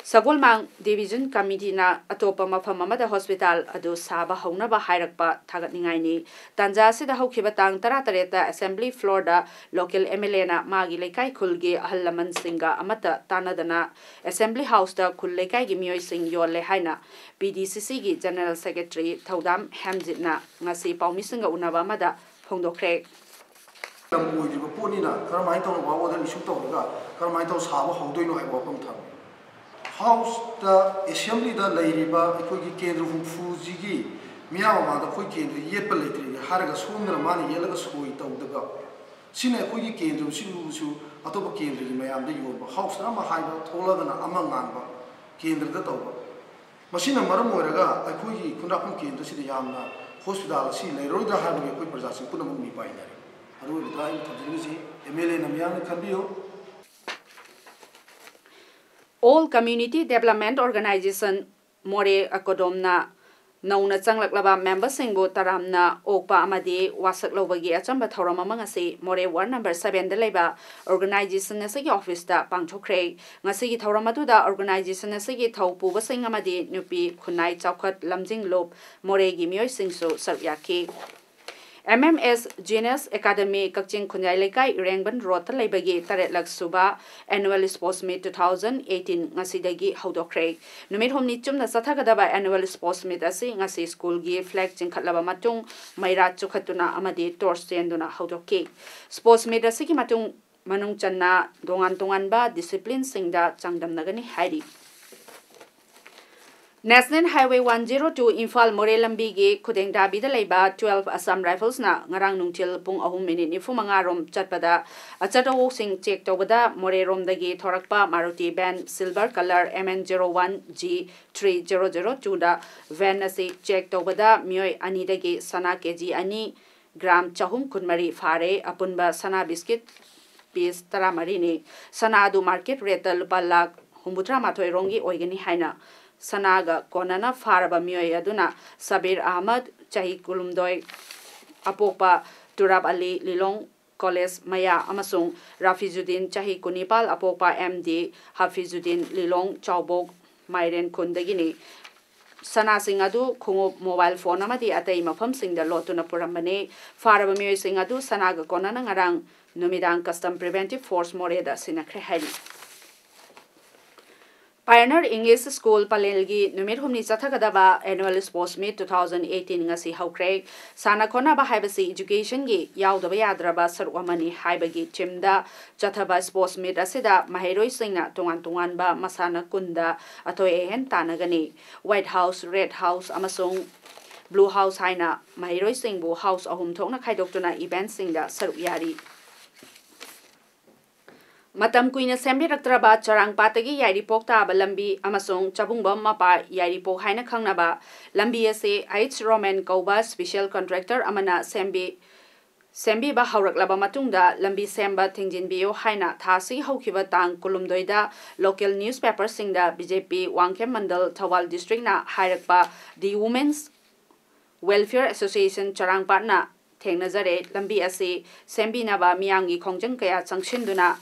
ꯁꯒꯣꯜꯃꯥꯡ Division Committeeꯅ ꯑꯇꯣꯞꯄ ꯃꯐꯝ ꯑꯃꯗ hospital ꯑꯗꯨ ꯁꯥꯕ ꯍꯧꯅꯕ ꯍꯥꯏꯔꯛꯄ ꯊꯥꯒꯠꯅꯤꯡꯉꯥꯏꯅꯤ꯫ ꯇꯥꯟꯖꯥ ꯑꯁꯤꯗ ꯍꯧꯈꯤꯕ ꯇꯥꯡ ꯇꯔꯥꯇꯔꯦꯠꯇ assembly floorꯗ local M L Aꯅ ꯃꯥꯒꯤ ꯂꯩꯀꯥꯏ ꯈꯨꯜꯒꯤ ꯑꯍꯜ ꯂꯃꯟꯁꯤꯡꯒ ꯑꯃꯠꯇ ꯇꯥꯟꯅꯗꯅ assembly houseꯇ ꯈꯨꯜ ꯂꯩꯀꯥꯏꯒꯤ ꯃꯤꯑꯣꯏꯁꯤꯡ ꯌꯣꯜꯂꯦ ꯍꯥꯏꯅ P D C Cꯒꯤ General Secretary ꯊꯧꯗꯥꯝ ꯍꯦꯝꯖꯤꯠꯅ ꯉꯁꯤ ꯄꯥꯎꯃꯤꯁꯤꯡꯒ ꯎꯅꯕ ꯑꯃꯗ ꯐꯣꯡꯗꯣꯛꯈ꯭ꯔꯦ꯫ ꯂꯝ ꯑꯣꯏꯗ꯭ꯔꯤꯕ ꯄꯣꯠꯅꯤꯅ ꯀꯔꯝꯍꯥꯏꯅ ꯇꯧꯅ work order issue ꯇꯧꯔꯒ ꯀꯔꯝꯍꯥꯏꯅ ꯇꯧꯔ ꯁꯥꯕ ꯍꯧꯗꯣꯏꯅꯣ ꯍꯥꯏꯕ ꯋꯥꯐꯝ ꯊꯝꯃꯤ꯫ Houseꯇ, assemblyꯗ ꯂꯩꯔꯤꯕ ꯑꯩꯈꯣꯏꯒꯤ ꯀꯦꯟꯗ꯭ꯔ ꯍꯨꯝꯐꯨꯁꯤꯒꯤ ꯃꯤꯌꯥꯝ ꯃꯃꯥꯡꯗ ꯑꯩꯈꯣꯏ ꯀꯦꯟꯗ꯭ꯔ ꯌꯦꯠꯄ ꯂꯩꯇ꯭ꯔꯤꯅꯦ ꯍꯥꯏꯔꯒ ꯁꯣꯝꯗꯅ ꯃꯥꯅ ꯌꯦꯠꯂꯒ ꯁꯣꯏ ꯇꯧꯗꯕ, ꯁꯤꯅ ꯑꯩꯈꯣꯏꯒꯤ ꯀꯦꯟꯗ꯭ꯔꯁꯤꯕꯨꯁꯨ ꯑꯇꯣꯞꯄ ꯀꯦꯟꯗ꯭ꯔꯒꯤ ꯃꯌꯥꯝꯗ ꯌꯣꯟꯕ, ꯍꯥꯎꯁꯅ ꯑꯃ ꯍꯥꯏꯕ, ꯊꯣꯛꯂꯒꯅ ꯑꯃ ꯉꯥꯡꯕ, ꯀꯦꯟꯗ꯭ꯔꯗ ꯇꯧꯕ꯫ ꯃꯁꯤꯅ ꯃꯔꯝ ꯑꯣꯏꯔꯒ ꯑꯩꯈꯣꯏꯒꯤ ꯈꯨꯟꯗ꯭ꯔꯥꯛꯄꯝ ꯀꯦꯟꯗ꯭ꯔꯁꯤꯗ ꯌꯥꯝꯅ ꯍꯣꯁꯄꯤꯇꯥꯜ ꯑꯁꯤ ꯂꯩꯔꯔꯣꯏꯗ꯭ꯔꯥ ꯍꯥꯏꯕꯒꯤ ꯑꯩꯈꯣꯏ ꯄ꯭ꯔꯖꯥꯁꯤꯡ ꯄꯨꯝꯅꯃꯛ ꯃꯤꯄꯥꯏꯅꯔꯦ꯫ ꯑꯔꯣꯏꯕꯗ ꯑꯩꯅ ꯊꯝꯖꯅꯤꯡꯉꯤꯁꯤ, ꯑꯦꯝ ꯑꯦꯜ ꯑꯦꯅ ꯃꯤꯌꯥꯝꯅ ꯈꯟꯕꯤꯌꯨ꯫ All Community Development Organization ꯃꯣꯔꯦ ꯑꯦꯀꯣꯗꯣꯝꯅ ꯅꯧꯅ ꯆꯪꯂꯛꯂꯕ ꯃꯦꯝꯕꯔꯁꯤꯡꯕꯨ ꯇꯔꯥꯝꯅ ꯑꯣꯛꯄ ꯑꯃꯗꯤ ꯋꯥꯁꯛ ꯂꯧꯕꯒꯤ ꯑꯆꯝꯕ ꯊꯧꯔꯝ ꯑꯃ ꯉꯁꯤ ꯃꯣꯔꯦ ꯋꯥꯔꯗ ꯅꯝꯕꯔ ꯁꯕꯦꯟꯗ ꯂꯩꯕ ꯑꯣꯔꯒꯅꯥꯏꯖꯦꯁꯟ ꯑꯁꯤꯒꯤ ꯑꯣꯐꯤꯁꯇ ꯄꯥꯡꯊꯣꯛꯈ꯭ꯔꯦ꯫ ꯉꯁꯤꯒꯤ ꯊꯧꯔꯝ ꯑꯗꯨꯗ ꯑꯣꯔꯒꯅꯥꯏꯖꯦꯁꯟ ꯑꯁꯤꯒꯤ ꯊꯧ ꯄꯨꯕꯁꯤꯡ ꯑꯃꯗꯤ ꯅꯨꯄꯤ ꯈꯨꯟꯅꯥꯏ ꯆꯥꯎꯈꯠ ꯂꯝꯖꯤꯡ ꯂꯨꯞ ꯃꯣꯔꯦꯒꯤ ꯃꯤꯑꯣꯏꯁꯤꯡꯁꯨ ꯁꯔꯨꯛ ꯌꯥꯈꯤ꯫ M M S G N S academy, ꯀꯛꯆꯤꯡ ꯈꯨꯟꯌꯥꯏ ꯂꯩꯀꯥꯏ, ꯏꯔꯦꯡꯕꯟ ꯔꯣꯗꯇ ꯂꯩꯕꯒꯤ ꯇꯔꯦꯠꯂꯛ ꯁꯨꯕ annual sports meet two thousand eighteen ꯉꯁꯤꯗꯒꯤ ꯍꯧꯗꯣꯛꯈ꯭ꯔꯦ꯫ ꯅꯨꯃꯤꯠ ꯍꯨꯝꯅꯤ ꯆꯨꯝꯅ ꯆꯠꯊꯒꯗꯕ ꯑꯦꯅꯨꯋꯦꯜ ꯁ꯭ꯄꯣꯔꯠꯁ ꯃꯤꯠ ꯑꯁꯤ ꯉꯁꯤ ꯁ꯭ꯀꯨꯜꯒꯤ ꯐ꯭ꯂꯦꯒ ꯆꯤꯡꯈꯠꯂꯕ ꯃꯇꯨꯡ ꯃꯩꯔꯥ ꯆꯨꯈꯠꯇꯨꯅ ꯑꯃꯗꯤ ꯇꯣꯔꯆ ꯆꯦꯟꯗꯨꯅ ꯍꯧꯗꯣꯛꯈꯤ꯫ ꯁ꯭ꯄꯣꯔꯠꯁ ꯃꯤꯠ ꯑꯁꯤꯒꯤ ꯃꯇꯨꯡ ꯃꯅꯨꯡ ꯆꯟꯅ ꯇꯣꯉꯥꯟ ꯇꯣꯉꯥꯟꯕ ꯗꯤꯁꯤꯄ꯭ꯂꯤꯟꯁꯤꯡꯗ ꯆꯥꯡꯗꯝꯅꯒꯅꯤ ꯍꯥꯏꯔꯤ꯫ National Highway one zero two Imphal ꯃꯣꯔꯦ ꯂꯝꯕꯤꯒꯤ ꯈꯨꯗꯦꯡꯗꯥꯕꯤꯗ ꯂꯩꯕ twelve Assam Riflesꯅ ꯉꯔꯥꯡ ꯅꯨꯡꯊꯤꯜ ꯄꯨꯡ ꯑꯍꯨꯝ ꯃꯤꯅꯤꯠ ꯅꯤꯐꯨ ꯃꯉꯥ ꯔꯣꯝ ꯆꯠꯄꯗ ꯑꯆꯠ ꯑꯋꯣꯛꯁꯤꯡ ꯆꯦꯛ ꯇꯧꯕꯗ ꯃꯣꯔꯦꯔꯣꯝꯗꯒꯤ ꯊꯣꯔꯛꯄ Maruti van silver colour M N zero one G three zero zero twoꯗ van ꯑꯁꯤ ꯆꯦꯛ ꯇꯧꯕꯗ ꯃꯤꯑꯣꯏ ꯑꯅꯤꯗꯒꯤ ꯁꯅꯥ ꯀꯦ ꯖꯤ ꯑꯅꯤ, ꯒ꯭ꯔꯥꯝ ꯆꯍꯨꯝ ꯀꯨꯟꯃꯔꯤ ꯐꯥꯔꯦ꯫ ꯑꯄꯨꯟꯕ ꯁꯅꯥ ꯕꯤꯁꯀꯤꯠ ꯄꯤꯁ ꯇꯔꯥꯃꯔꯤꯅꯤ꯫ ꯁꯅꯥ ꯑꯗꯨ ꯃꯥꯔꯀꯦꯠ ꯔꯦꯠꯇ ꯂꯨꯄꯥ ꯂꯥꯈ ꯍꯨꯝꯐꯨꯇꯔꯥ ꯃꯥꯊꯣꯏ ꯔꯣꯝꯒꯤ ꯑꯣꯏꯒꯅꯤ ꯍꯥꯏꯅ ꯁꯅꯥꯒ ꯀꯣꯟꯅꯅ ꯐꯥꯔꯕ ꯃꯤꯑꯣꯏ ꯑꯗꯨꯅ ꯁꯕꯤꯔ ꯑꯍꯃꯗ, ꯆꯍꯤ ꯀꯨꯟꯍꯨꯝꯗꯣꯏ, ꯑꯄꯣꯛꯄ ꯇꯨꯔꯥꯞ ꯑꯂꯤ, ꯂꯤꯂꯣꯡ ꯀꯣꯂꯦꯖ ꯃꯌꯥ, ꯑꯃꯁꯨꯡ ꯔꯥꯐꯤꯖꯨꯗꯤꯟ, ꯆꯍꯤ ꯀꯨꯟꯅꯤꯄꯥꯜ, ꯑꯄꯣꯛꯄ ꯑꯦꯝ ꯗꯤ ꯍꯥꯐꯤꯖꯨꯗꯤꯟ, ꯂꯤꯂꯣꯡ ꯆꯥꯎꯕꯣꯛ ꯃꯥꯏꯔꯦꯟ ꯈꯨꯟꯗꯒꯤꯅꯤ꯫ ꯁꯅꯥꯁꯤꯡ ꯑꯗꯨ ꯈꯣꯡꯎꯞ, ꯃꯣꯕꯥꯏꯜ ꯐꯣꯟ ꯑꯃꯗꯤ ꯑꯇꯩ ꯃꯐꯝꯁꯤꯡꯗ ꯂꯣꯠꯇꯨꯅ ꯄꯨꯔꯝꯕꯅꯤ꯫ ꯐꯥꯔꯕ ꯃꯤꯑꯣꯏꯁꯤꯡ ꯑꯗꯨ ꯁꯅꯥꯒ ꯀꯣꯟꯅꯅ ꯉꯔꯥꯡ ꯅꯨꯃꯤꯗꯥꯡ Custom Preventive Force ꯃꯣꯔꯦꯗ ꯁꯤꯟꯅꯈ꯭ꯔꯦ ꯍꯥꯏꯔꯤ꯫ Pioneer English School ꯄꯂꯦꯜꯒꯤ ꯅꯨꯃꯤꯠ ꯍꯨꯝꯅꯤ ꯆꯠꯊꯒꯗꯕ Annual Sports Meet two thousand eighteen ꯉꯁꯤ ꯍꯧꯈ꯭ꯔꯦ꯫ ꯁꯥꯟꯅ ꯈꯣꯠꯅꯕ ꯍꯥꯏꯕꯁꯤ educationꯒꯤ ꯌꯥꯎꯗꯕ ꯌꯥꯗ꯭ꯔꯕ ꯁꯔꯨꯛ ꯑꯃꯅꯤ ꯍꯥꯏꯕꯒꯤ themeꯗ ꯆꯠꯊꯕ sports meet ꯑꯁꯤꯗ ꯃꯍꯩꯔꯣꯏꯁꯤꯡꯅ ꯇꯣꯉꯥꯟ ꯇꯣꯉꯥꯟꯕ ꯃꯁꯥꯟꯅ ꯀꯨꯟꯗ ꯑꯊꯣꯏ ꯑꯍꯦꯟ ꯇꯥꯟꯅꯒꯅꯤ꯫ White House, Red House ꯑꯃꯁꯨꯡ Blue House ꯍꯥꯏꯅ ꯃꯍꯩꯔꯣꯏꯁꯤꯡꯕꯨ house ꯑꯍꯨꯝ ꯊꯣꯛꯅ ꯈꯥꯏꯗꯣꯛꯇꯨꯅ eventꯁꯤꯡꯗ ꯁꯔꯨꯛ ꯌꯥꯔꯤ꯫ ꯃꯇꯝ ꯀꯨꯏꯅ ꯁꯦꯝꯕꯤꯔꯛꯇ꯭ꯔꯕ ꯆꯔꯥꯡꯄꯥꯠꯇꯒꯤ ꯌꯥꯏꯔꯤꯄꯣꯛ ꯇꯥꯕ ꯂꯝꯕꯤ ꯑꯃꯁꯨꯡ ꯆꯕꯨꯡꯕꯝ ꯃꯄꯥ ꯌꯥꯏꯔꯤꯄꯣꯛ ꯍꯥꯏꯅ ꯈꯪꯅꯕ ꯂꯝꯕꯤ ꯑꯁꯤ ꯑꯩꯆ ꯔꯣꯃꯦꯟ ꯀꯧꯕ special contractor ꯑꯃꯅ ꯁꯦꯝꯕꯤ ꯁꯦꯝꯕꯤꯕ ꯍꯧꯔꯛꯂꯕ ꯃꯇꯨꯡꯗ ꯂꯝꯕꯤ ꯁꯦꯝꯕ ꯊꯤꯡꯖꯤꯟꯕꯤꯌꯨ ꯍꯥꯏꯅ ꯊꯥ ꯑꯁꯤꯒꯤ ꯍꯧꯈꯤꯕ ꯇꯥꯡ ꯀꯨꯟꯍꯨꯝꯗꯣꯏꯗ local newspaperꯁꯤꯡꯗ BJP ꯋꯥꯡꯈꯦꯝ ꯃꯟꯗꯜ ꯊꯧꯕꯥꯜ districtꯅ ꯍꯥꯏꯔꯛꯄ The Women's Welfare Association ꯆꯔꯥꯡꯄꯥꯠꯅ ꯊꯦꯡꯅꯖꯔꯦ꯫ ꯂꯝꯕꯤ ꯑꯁꯤ ꯁꯦꯝꯕꯤꯅꯕ ꯃꯤꯌꯥꯝꯒꯤ ꯈꯣꯡꯖꯪ ꯀꯌꯥ ꯆꯪꯁꯤꯟꯗꯨꯅ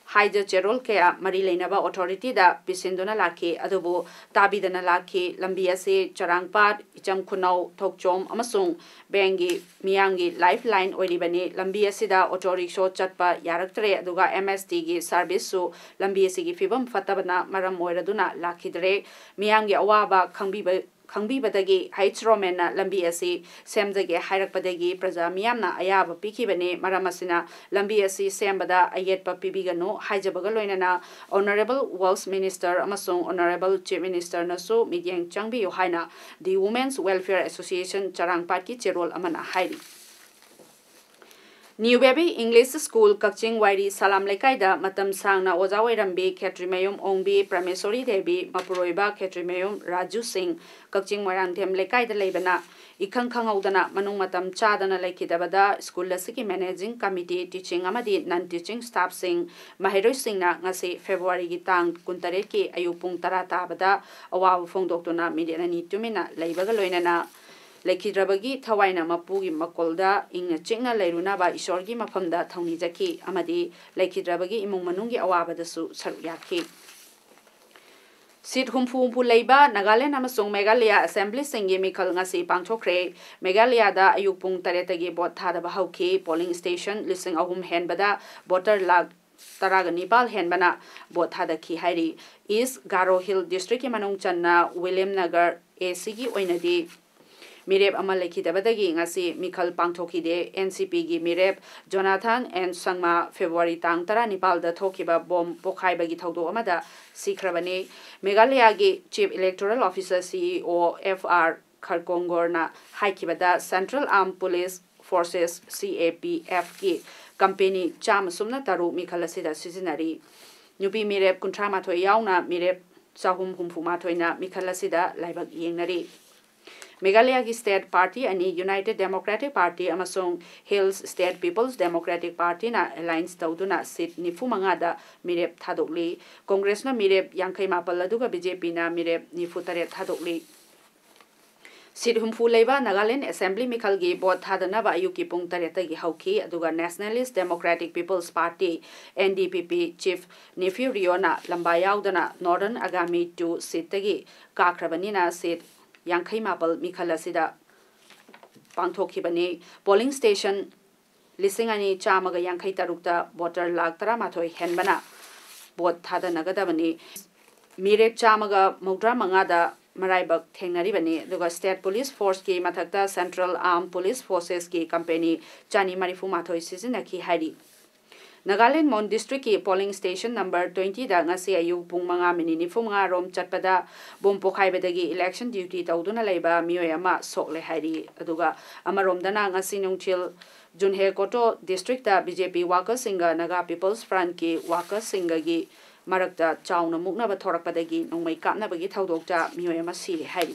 ꯍꯥꯏꯖ ꯆꯦꯔꯣꯜ ꯀꯌꯥ ꯃꯔꯤ ꯂꯩꯅꯕ authorityꯗ ꯄꯤꯁꯤꯟꯗꯨꯅ ꯂꯥꯛꯈꯤ, ꯑꯗꯨꯕꯨ ꯇꯥꯕꯤꯗꯅ ꯂꯥꯛꯈꯤ꯫ ꯂꯝꯕꯤ ꯑꯁꯤ ꯆꯔꯥꯡꯄꯥꯠ, ꯏꯆꯝ ꯈꯨꯅꯧ, ꯊꯣꯛꯆꯣꯝ ꯑꯃꯁꯨꯡ ꯕꯦꯡꯒꯤ ꯃꯤꯌꯥꯝꯒꯤ lifeline ꯑꯣꯏꯔꯤꯕꯅꯤ꯫ ꯂꯝꯕꯤ ꯑꯁꯤꯗ auto rickshaw ꯆꯠꯄ ꯌꯥꯔꯛꯇ꯭ꯔꯦ, ꯑꯗꯨꯒ MSTꯒꯤ serviceꯁꯨ ꯂꯝꯕꯤ ꯑꯁꯤꯒꯤ ꯐꯤꯕꯝ ꯐꯠꯇꯕꯅ ꯃꯔꯝ ꯑꯣꯏꯔꯗꯨꯅ ꯂꯥꯛꯈꯤꯗ꯭ꯔꯦ꯫ ꯃꯤꯌꯥꯝꯒꯤ ꯑꯋꯥꯕ ꯈꯪꯕꯤꯕ ꯈꯪꯕꯤꯕꯗꯒꯤ ꯑꯩꯆ ꯔꯣꯃꯦꯟꯅ ꯂꯝꯕꯤ ꯑꯁꯤ ꯁꯦꯝꯖꯒꯦ ꯍꯥꯏꯔꯛꯄꯗꯒꯤ ꯄ꯭ꯔꯖꯥ ꯃꯤꯌꯥꯝꯅ ꯑꯌꯥꯕ ꯄꯤꯈꯤꯕꯅꯤ꯫ ꯃꯔꯝ ꯑꯁꯤꯅ ꯂꯝꯕꯤ ꯑꯁꯤ ꯁꯦꯝꯕꯗ ꯑꯌꯦꯠꯄ ꯄꯤꯕꯤꯒꯅꯨ ꯍꯥꯏꯖꯕꯒ ꯂꯣꯏꯅꯅ Honourable Works Minister ꯑꯃꯁꯨꯡ Honourable Chief Ministerꯅꯁꯨ ꯃꯤꯠꯌꯦꯡ ꯆꯪꯕꯤꯌꯨ ꯍꯥꯏꯅ The Women's Welfare Association ꯆꯔꯥꯡꯄꯥꯠꯀꯤ ꯆꯦꯔꯣꯜ ꯑꯃꯅ ꯍꯥꯏꯔꯤ꯫ New Baby English School ꯀꯛꯆꯤꯡ ꯋꯥꯏꯔꯤ ꯁꯂꯥꯝ ꯂꯩꯀꯥꯏꯗ ꯃꯇꯝ ꯁꯥꯡꯅ ꯑꯣꯖꯥ ꯑꯣꯏꯔꯝꯕꯤ ꯈꯦꯇ꯭ꯔꯤꯃꯌꯨꯝ ꯑꯣꯡꯕꯤ ꯄ꯭ꯔꯃꯦꯁꯣꯔꯤ ꯗꯦꯕꯤ, ꯃꯄꯨꯔꯣꯏꯕ ꯈꯦꯇ꯭ꯔꯤꯃꯌꯨꯝ ꯔꯥꯖꯨ ꯁꯤꯡ, ꯀꯛꯆꯤꯡ ꯃꯣꯏꯔꯥꯡꯊꯦꯝ ꯂꯩꯀꯥꯏꯗ ꯂꯩꯕꯅ ꯏꯈꯪ ꯈꯪꯍꯧꯗꯅ ꯃꯅꯨꯡ ꯃꯇꯝ ꯆꯥꯗꯅ ꯂꯩꯈꯤꯗꯕꯗ school ꯑꯁꯤꯒꯤ managing committee, teaching ꯑꯃꯗꯤ non teaching staffꯁꯤꯡ, ꯃꯍꯩꯔꯣꯏꯁꯤꯡꯅ ꯉꯁꯤ Februaryꯒꯤ ꯇꯥꯡ ꯀꯨꯟꯇꯔꯦꯠꯀꯤ ꯑꯌꯨꯛ ꯄꯨꯡ ꯇꯔꯥ ꯇꯥꯕꯗ ꯑꯋꯥꯕ ꯐꯣꯡꯗꯣꯛꯇꯨꯅ ꯃꯤꯅꯤꯠ ꯑꯅꯤ ꯇꯨꯃꯤꯟꯅ ꯂꯩꯕꯒ ꯂꯣꯏꯅꯅ ꯂꯩꯈꯤꯗ꯭ꯔꯕꯒꯤ ꯊꯋꯥꯏꯅ ꯃꯄꯨꯒꯤ ꯃꯀꯣꯜꯗ ꯏꯪꯅ ꯆꯤꯛꯅ ꯂꯩꯔꯨꯅꯕ ꯏꯁꯣꯔꯒꯤ ꯃꯐꯝꯗ ꯊꯧꯅꯤꯖꯈꯤ ꯑꯃꯗꯤ ꯂꯩꯈꯤꯗ꯭ꯔꯕꯒꯤ ꯏꯃꯨꯡ ꯃꯅꯨꯡꯒꯤ ꯑꯋꯥꯕꯗꯁꯨ ꯁꯔꯨꯛ ꯌꯥꯈꯤ꯫ Seat ꯍꯨꯝꯐꯨ ꯍꯨꯝꯐꯨ ꯂꯩꯕ ꯅꯥꯒꯥꯂꯦꯟ ꯑꯃꯁꯨꯡ ꯃꯦꯘꯥꯂꯌꯥ assemblyꯁꯤꯡꯒꯤ ꯃꯤꯈꯜ ꯉꯁꯤ ꯄꯥꯡꯊꯣꯛꯈ꯭ꯔꯦ꯫ ꯃꯦꯘꯥꯂꯌꯥꯗ ꯑꯌꯨꯛ ꯄꯨꯡ ꯇꯔꯦꯠꯇꯒꯤ vote ꯊꯥꯗꯕ ꯍꯧꯈꯤ꯫ Polling station ꯂꯤꯁꯤꯡ ꯑꯍꯨꯝ ꯍꯦꯟꯕꯗ voter ꯂꯥꯈ ꯇꯔꯥꯒ ꯅꯤꯄꯥꯜ ꯍꯦꯟꯕꯅ vote ꯊꯥꯗꯈꯤ ꯍꯥꯏꯔꯤ꯫ East Garo Hill districtꯀꯤ ꯃꯅꯨꯡ ꯆꯟꯅ ꯋꯤꯂꯤꯌꯝ ꯅꯒꯔ ACꯒꯤ ꯑꯣꯏꯅꯗꯤ ꯃꯤꯔꯦꯞ ꯑꯃ ꯂꯩꯈꯤꯗꯕꯗꯒꯤ ꯉꯁꯤ ꯃꯤꯈꯜ ꯄꯥꯡꯊꯣꯛꯈꯤꯗꯦ꯫ NCPꯒꯤ ꯃꯤꯔꯦꯞ ꯖꯣꯅꯥꯊꯟ ꯑꯦꯟ ꯁꯪꯃꯥ February ꯇꯥꯡ ꯇꯔꯥꯅꯤꯄꯥꯜꯗ ꯊꯣꯛꯈꯤꯕ bomb ꯄꯣꯈꯥꯏꯕꯒꯤ ꯊꯧꯗꯣꯛ ꯑꯃꯗ ꯁꯤꯈ꯭ꯔꯕꯅꯤ꯫ ꯃꯦꯘꯥꯂꯌꯥꯒꯤ Chief Electoral Officer, CEO, F R ꯈꯔꯀꯣꯡꯒꯣꯔꯅ ꯍꯥꯏꯈꯤꯕꯗ, Central Armed Police Forces, CAPFꯀꯤ ꯀꯝꯄꯦꯅꯤ ꯆꯥꯝꯃ ꯁꯨꯞꯅ ꯇꯔꯨꯛ ꯃꯤꯈꯜ ꯑꯁꯤꯗ ꯁꯤꯖꯤꯟꯅꯔꯤ꯫ ꯅꯨꯄꯤ ꯃꯤꯔꯦꯞ ꯀꯨꯟꯊ꯭ꯔꯥ ꯃꯥꯊꯣꯏ ꯌꯥꯎꯅ ꯃꯤꯔꯦꯞ ꯆꯍꯨꯝ ꯍꯨꯝꯐꯨ ꯃꯥꯊꯣꯏꯅ ꯃꯤꯈꯜ ꯑꯁꯤꯗ ꯂꯥꯏꯕꯛ ꯌꯦꯡꯅꯔꯤ꯫ ꯃꯦꯘꯥꯂꯌꯒꯤ state party ꯑꯅꯤ United Democratic Party ꯑꯃꯁꯨꯡ Hills State People's Democratic Partyꯅ alliance ꯇꯧꯗꯨꯅ seat ꯅꯤꯐꯨ ꯃꯉꯥꯗ ꯃꯤꯔꯦꯞ ꯊꯥꯗꯣꯛꯂꯤ꯫ ꯀꯣꯡꯒ꯭ꯔꯦꯁꯅ ꯃꯤꯔꯦꯞ ꯌꯥꯡꯈꯩ ꯃꯥꯄꯜ ꯑꯗꯨꯒ ꯕꯤ ꯖꯦ ꯄꯤꯅ ꯃꯤꯔꯦꯞ ꯅꯤꯐꯨ ꯇꯔꯦꯠ ꯊꯥꯗꯣꯛꯂꯤ꯫ Seat ꯍꯨꯝꯐꯨ ꯂꯩꯕ ꯅꯥꯒꯥꯂꯦꯟ assembly ꯃꯤꯈꯜꯒꯤ vote ꯊꯥꯗꯅꯕ ꯑꯌꯨꯛꯀꯤ ꯄꯨꯡ ꯇꯔꯦꯠꯇꯒꯤ ꯍꯧꯈꯤ, ꯑꯗꯨꯒ Nationalist Democratic People's Party, N D P P, chief Neiphiu Rioꯅ ꯂꯝꯕꯥ ꯌꯥꯎꯗꯅ Northern Angami two seatꯇꯒꯤ ꯀꯥꯈ꯭ꯔꯕꯅꯤꯅ seat ꯌꯥꯡꯈꯩ ꯃꯥꯄꯜ ꯃꯤꯈꯜ ꯑꯁꯤꯗ ꯄꯥꯡꯊꯣꯛꯈꯤꯕꯅꯤ꯫ Polling station ꯂꯤꯁꯤꯡ ꯑꯅꯤ ꯆꯥꯝꯃꯒ ꯌꯥꯡꯈꯩ ꯇꯔꯨꯛꯇ voter ꯂꯥꯈ ꯇꯔꯥꯃꯥꯊꯣꯏ ꯍꯦꯟꯕꯅ vote ꯊꯥꯗꯅꯒꯗꯕꯅꯤ꯫ ꯃꯤꯔꯦꯞ ꯆꯥꯝꯃꯒ ꯃꯧꯗ꯭ꯔꯥ ꯃꯉꯥꯗ ꯃꯔꯥꯏꯕꯛ ꯊꯦꯡꯅꯔꯤꯕꯅꯤ꯫ ꯑꯗꯨꯒ state police forceꯀꯤ ꯃꯊꯛꯇ Central Armed Police Forcesꯀꯤ ꯀꯝꯄꯦꯅꯤ ꯆꯅꯤ ꯃꯔꯤꯐꯨ ꯃꯥꯊꯣꯏ ꯁꯤꯖꯤꯟꯅꯈꯤ ꯍꯥꯏꯔꯤ꯫ ꯅꯥꯒꯥꯂꯦꯟ ꯃꯣꯟ districtꯀꯤ polling station number twentyꯗ ꯉꯁꯤ ꯑꯌꯨꯛ ꯄꯨꯡ ꯃꯉꯥ minute ꯅꯤꯐꯨ ꯃꯉꯥ ꯔꯣꯝ ꯆꯠꯄꯗ bomb ꯄꯣꯈꯥꯏꯕꯗꯒꯤ election duty ꯇꯧꯗꯨꯅ ꯂꯩꯕ ꯃꯤꯑꯣꯏ ꯑꯃ ꯁꯣꯛꯂꯦ ꯍꯥꯏꯔꯤ꯫ ꯑꯗꯨꯒ ꯑꯃꯔꯣꯝꯗꯅ ꯉꯁꯤ ꯅꯨꯡꯊꯤꯜ ꯖꯨꯟꯍꯦ ꯀꯣꯇꯣ districtꯇ B J P workersꯁꯤꯡꯒ Naga People's Frontꯀꯤ workersꯁꯤꯡꯒꯒꯤ ꯃꯔꯛꯇ ꯆꯥꯎꯅ ꯃꯨꯛꯅꯕ ꯊꯣꯔꯛꯄꯗꯒꯤ ꯅꯣꯡꯃꯩ ꯀꯥꯞꯅꯕꯒꯤ ꯊꯧꯗꯣꯛꯇ ꯃꯤꯑꯣꯏ ꯑꯃ ꯁꯤꯔꯦ ꯍꯥꯏꯔꯤ꯫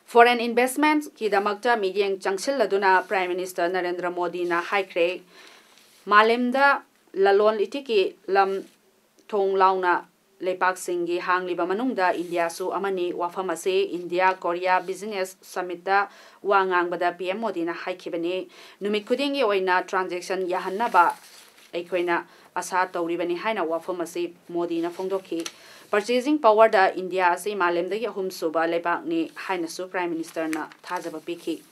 Foreign investmentꯀꯤꯗꯃꯛꯇ ꯃꯤꯠꯌꯦꯡ ꯆꯪꯁꯤꯜꯂꯗꯨꯅ Prime Minister ꯅꯔꯦꯟꯗ꯭ꯔ ꯃꯣꯗꯤꯅ ꯍꯥꯏꯈ꯭ꯔꯦ, ꯃꯥꯂꯦꯝꯗ ꯂꯂꯣꯟ ꯏꯇꯤꯛꯀꯤ ꯂꯝ ꯊꯣꯡ ꯂꯥꯎꯅ ꯂꯩꯄꯥꯛꯁꯤꯡꯒꯤ ꯍꯥꯡꯂꯤꯕ ꯃꯅꯨꯡꯗ ꯏꯟꯗꯤꯌꯥꯁꯨ ꯑꯃꯅꯤ꯫ ꯋꯥꯐꯝ ꯑꯁꯤ ꯏꯟꯗꯤꯌꯥ ꯀꯣꯔꯤꯌꯥ business summitꯇ ꯋꯥ ꯉꯥꯡꯕꯗ P M ꯃꯣꯗꯤꯅ ꯍꯥꯏꯈꯤꯕꯅꯤ꯫ ꯅꯨꯃꯤꯠ ꯈꯨꯗꯤꯡꯒꯤ ꯑꯣꯏꯅ transaction ꯌꯥꯍꯟꯅꯕ ꯑꯩꯈꯣꯏꯅ ꯑꯁꯥ ꯇꯧꯔꯤꯕꯅꯤ ꯍꯥꯏꯅ ꯋꯥꯐꯝ ꯑꯁꯤ ꯃꯣꯗꯤꯅ ꯐꯣꯡꯗꯣꯛꯈꯤ꯫ Purchasing powerꯗ ꯏꯟꯗꯤꯌꯥ ꯑꯁꯤ ꯃꯥꯂꯦꯝꯗꯒꯤ ꯑꯍꯨꯝꯁꯨꯕ ꯂꯩꯕꯥꯛꯅꯤ ꯍꯥꯏꯅꯁꯨ Prime Ministerꯅ ꯊꯥꯖꯕ ꯄꯤꯈꯤ꯫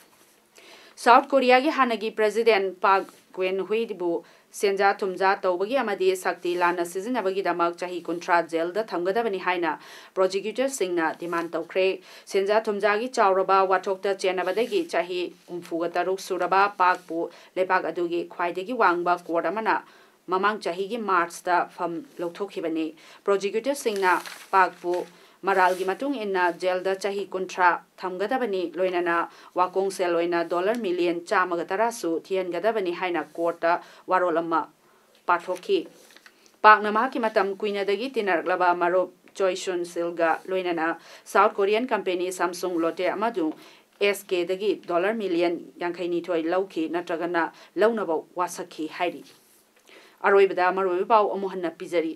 South Koreaꯒꯤ ꯍꯥꯟꯅꯒꯤ President Park Geun-hyeꯕꯨ ꯁꯦꯟꯖꯥ ꯊꯨꯝꯖꯥ ꯇꯧꯕꯒꯤ ꯑꯃꯗꯤ ꯁꯛꯇꯤ ꯂꯥꯟꯅ ꯁꯤꯖꯤꯟꯅꯕꯒꯤꯗꯃꯛ ꯆꯍꯤ ꯀꯨꯟꯊ꯭ꯔꯥ ꯖꯦꯜꯗ ꯊꯝꯒꯗꯕꯅꯤ ꯍꯥꯏꯅ prosecutorꯁꯤꯡꯅ demand ꯇꯧꯈ꯭ꯔꯦ꯫ ꯁꯦꯟꯖꯥ ꯊꯨꯝꯖꯥꯒꯤ ꯆꯥꯎꯔꯕ ꯋꯥꯊꯣꯛꯇ ꯆꯦꯟꯅꯕꯗꯒꯤ ꯆꯍꯤ ꯍꯨꯝꯐꯨꯒ ꯇꯔꯨꯛ ꯁꯨꯔꯕ ꯄꯥꯛꯄꯨ ꯂꯩꯕꯥꯛ ꯑꯗꯨꯒꯤ ꯈ꯭ꯋꯥꯏꯗꯒꯤ ꯋꯥꯡꯕ court ꯑꯃꯅ ꯃꯃꯥꯡ ꯆꯍꯤꯒꯤ Marchꯇ ꯐꯝ ꯂꯧꯊꯣꯛꯈꯤꯕꯅꯤ꯫ Prosecutorꯁꯤꯡꯅ ꯄꯥꯛꯄꯨ ꯃꯔꯥꯜꯒꯤ ꯃꯇꯨꯡ ꯏꯟꯅ ꯖꯦꯜꯗ ꯆꯍꯤ ꯀꯨꯟꯊ꯭ꯔꯥ ꯊꯝꯒꯗꯕꯅꯤ, ꯂꯣꯏꯅꯅ ꯋꯥꯀꯣꯡ ꯁꯦꯜ ꯑꯣꯏꯅ ꯗꯣꯂꯔ ꯃꯤꯂꯤꯌꯟ ꯆꯥꯝꯃꯒ ꯇꯔꯥꯁꯨ ꯊꯤꯍꯟꯒꯗꯕꯅꯤ ꯍꯥꯏꯅ ꯀꯣꯔꯠꯇ ꯋꯥꯔꯣꯜ ꯑꯃ ꯄꯥꯊꯣꯛꯈꯤ꯫ ꯄꯥꯛꯅ ꯃꯍꯥꯛꯀꯤ ꯃꯇꯝ ꯀꯨꯏꯅꯗꯒꯤ ꯇꯤꯟꯅꯔꯛꯂꯕ ꯃꯔꯨꯞ ꯆꯣꯏ ꯁꯨꯟ ꯁꯤꯜꯒ ꯂꯣꯏꯅꯅ ꯁꯥꯎꯠ ꯀꯣꯔꯤꯌꯟ ꯀꯝꯄꯦꯅꯤ ꯁꯥꯝꯁꯨꯡ ꯂꯣꯇꯦ ꯑꯃꯗꯨ ꯑꯦꯁ ꯀꯦꯗꯒꯤ ꯗꯣꯂꯔ ꯃꯤꯂꯤꯌꯟ ꯌꯥꯡꯈꯩꯅꯤꯊꯣꯏ ꯂꯧꯈꯤ ꯅꯠꯇ꯭ꯔꯒꯅ ꯂꯧꯅꯕ ꯋꯥꯁꯛꯈꯤ ꯍꯥꯏꯔꯤ꯫ ꯑꯔꯣꯏꯕꯗ ꯃꯔꯨꯑꯣꯏꯕ ꯄꯥꯎ ꯑꯃꯨꯛ ꯍꯟꯅ ꯄꯤꯖꯔꯤ꯫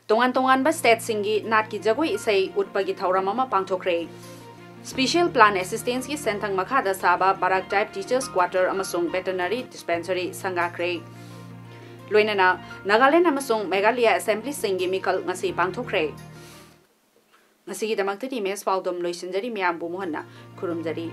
ꯇꯣꯉꯥꯟ ꯇꯣꯉꯥꯟꯕ ꯁ꯭ꯇꯦꯠꯁꯤꯡꯒꯤ ꯅꯥꯠꯀꯤ ꯖꯒꯣꯏ ꯏꯁꯩ ꯎꯠꯄꯒꯤ ꯊꯧꯔꯝ ꯑꯃ ꯄꯥꯡꯊꯣꯛꯈ꯭ꯔꯦ꯫ ꯁ꯭ꯄꯤꯁꯦꯜ ꯄ꯭ꯂꯥꯟ ꯑꯦꯁꯤꯁꯇꯦꯟꯁꯀꯤ ꯁꯦꯟꯊꯪ ꯃꯈꯥꯗ ꯁꯥꯕ ꯕꯔꯥꯛ ꯇꯥꯏꯞ ꯇꯤꯆꯔꯁ ꯀ꯭ꯋꯥꯇꯔ ꯑꯃꯁꯨꯡ ꯚꯦꯇꯔꯅꯔꯤ ꯗꯤꯁꯄꯦꯟꯁꯔꯤ ꯁꯪꯒꯥꯈ꯭ꯔꯦ꯫ ꯂꯣꯏꯅꯅ ꯅꯥꯒꯥꯂꯦꯟ ꯑꯃꯁꯨꯡ ꯃꯦꯘꯥꯂꯌꯥ ꯑꯦꯁꯦꯝꯕ꯭ꯂꯤꯁꯤꯡꯒꯤ ꯃꯤꯈꯜ ꯉꯁꯤ ꯄꯥꯡꯊꯣꯛꯈ꯭ꯔꯦ꯫ ꯉꯁꯤꯒꯤꯗꯃꯛꯇꯗꯤ ꯃꯦꯁ ꯄꯥꯎꯗꯝ ꯂꯣꯏꯁꯤꯟꯖꯔꯤ꯫ ꯃꯌꯥꯝꯕꯨ ꯃꯣꯍꯟꯅ ꯈꯨꯔꯨꯝꯖꯔꯤ꯫